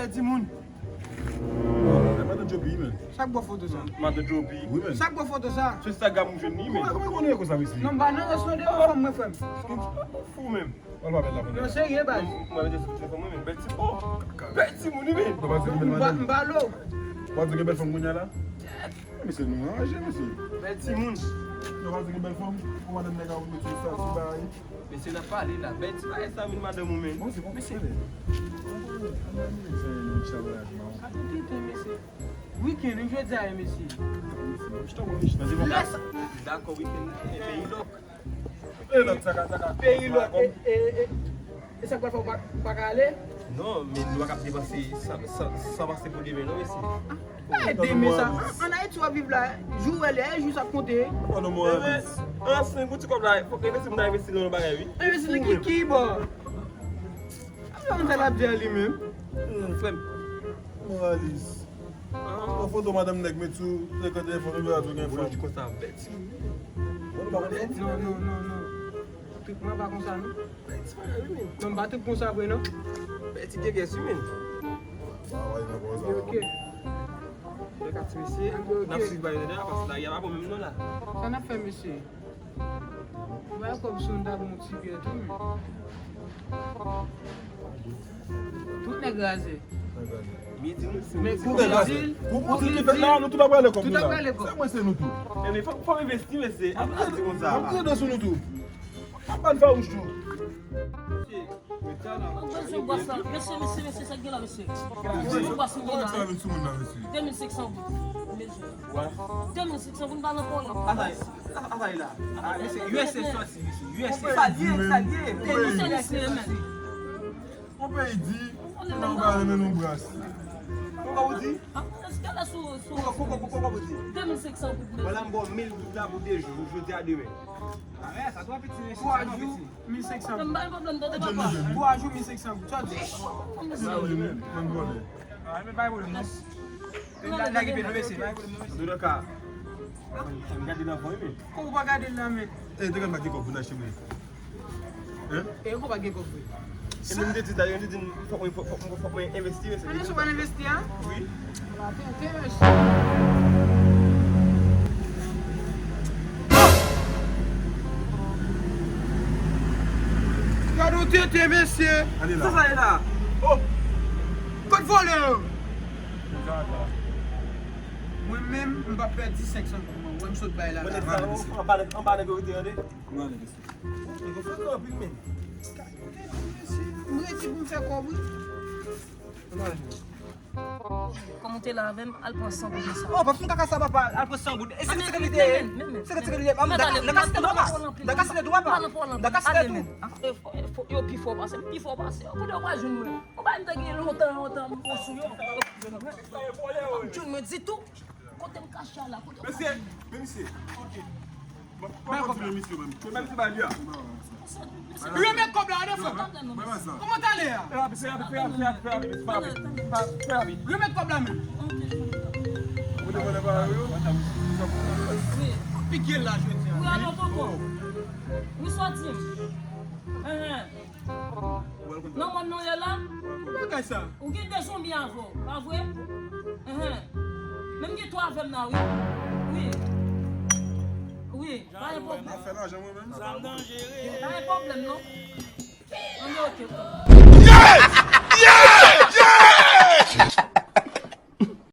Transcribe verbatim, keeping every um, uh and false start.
Timoun. Madan Jopi, wi, men. Sa k ba w foto sa? Madan Jopi. Wi, men. Sa k ba w foto sa? Se Instagram ou jwenn li, men. Kòman, kòman w konnen konsa, mesye? Non, m pa nan rès non, de fanm mwen, frè m. Ou fou, menm. Al pa bèl la, non, serye, baz. Mwen mete sou telefòn mwen, men bèl ti, oh, bèl timoun, wi, men. M pa, m pa lo. W ap di gen bèl fanm kounye a la? Mesye, nou ranje, mesye. Bèl timoun. Yo pa di gen bèl fanm, pou madanm nèg a ou met sou estati bagay. Mesye, n ap pale la. Bèl ti bagay sa, vin madanm ou, men. Bon, se bon, mesye. Akoute, mesye. Wikenn, wi, jodi a, mesye. Lè sa. Dakò, wikenn, e peyi lòk. E lòt, sa ka, sa ka. Peyi lòk, e, e, e, e sa k pral fè w pa, w pa ka ale? Non, men nou pa kab depanse sa, sa, sa pase pou demen, non, mesye. Ay, demen sa. An Ayiti w ap viv la, jou w wè lè, jou sa ap konte. An, non, mwen anvis. An, senk goud ti kòb la, fòk envesti, m ta envesti nan yon bagay, wi. Envesti nan ki, ki bò? Sa moun sa ap di a li menm? Hmm, frè m. Moralis. Yon foto madanm nèg met sou ekran telefòn ou, yo di w gen fanm. Ou konsa, bèl ti. Non, non, non, non. Trip mwen pa konsa, non. Bèl ti bagay, wi, men. Non, m pa trip konsa vre, non. Bèl ti gegès, wi, men. Sa va, nan pòz la. Ok. Bèl kat ti mesye. Ok. N ap swiv bagay la, paske la, y a pa bon menm non la. Sa n ap fè, mesye? Bay kòb sou nou ta bon ti pyè tou, men. Tout nèg razè. Men kou nèg razè. Pou, pou ti ki fèt la, nou tout ap rale kòb nou la. Se mwen, se nou tou. Ebyen, fò, fò m envesti, mesye. Ap, ap di konsa. M ap rele sou nou tou. Ap ban n fawouch tou. Mwen bezwen bwès la. Mesye, mesye, mesye, sa k gen la, mesye? Mwen bezwen bwès mwen gen la. De mil senk san goud. Mezon. De mil senk san goud, m pa nan pwoblèm. Atay, atay la. Ah, mesye, U S A sòti, mesye, U S A. Sa l ye, sa l ye. De mil senk san goud, mesye, men. Yon peyi di, nou pa renmen nou bras. Kòman ou di? Ah, èske la sou, sou. Kòman, kòman, kòman ou di? De mil senk san goud, mesye. Vwala, m ba w mil goud la pou de jou, jodi a demen. Ah, sa twò piti, mesye. Twa jou. Mil senk san goud. M pa gen pwoblèm, tande papa. Twa jou, mil senk san goud. Sa di. Sa wi, men, mwen vòlè. Ah, men pa gen pwoblèm, non. Lage pye nou, mesye, pa gen pwoblèm, non, mesye. Antouka, m gade nan fon, wi, men. Kòman ou pa gade l la, men? Eh, te gade pa gen kòb pou n achte, men. Hein? Eh, ou pa gen kòb, wi. E menm te di, talè, te di, fòk mwen, fòk, fòk, fòk mwen envesti, mesye. Ann, si w pa envesti, a? Wi. Gade yon tenten, mesye. Sa sa ye la? Oh! Kot vòlè yo? Mwen menm, m p ap pèdi senk san goud mwen. Wè m sot bay la. Anba nèg yo rete, tande. Nèg yo frekan anpil, men. Gade yon tenten, mesye. M redi pou m fè kòb, wi. Kòm ou te la avè m, al pran san goud sa. Oh, pa fè m kaka sa, papa. Al pran san goud. E se ki li te ye? Se ki li te ye? Nan kasinèt ou, papa? Nan kasinèt ou, papa? Nan kasinèt ou? Yo pi fò pase m, pi fò pase yo. Kote yo pral jwenn mwen? Ou pa m te gen lontan, lontan, m fò sou yo. Yo p ap jwenn mwen ditou. Kote m kache a la? Kote m kache? Mesye, men misye. Mwen kontinye misye menm. Mwen misye ba li a. Remèt kòb la, ade frè. Kòman w ale a? Remèt kòb la menm. Ou te vòlè pa yo? Pike l la jodi a. Wi, alò, tonton. Wi, sòti. Enhen. Nan mòn nou ye la? Bagay sa. Ou gen de zonbi avè w, pa vre? Enhen. Menm gen twa avè m la, wi. Wi. Wi, pa gen pwoblèm. N ap fè lajan mwen menm. Pa gen pwoblèm, non. Ann, ok, ok. Yes! Yes!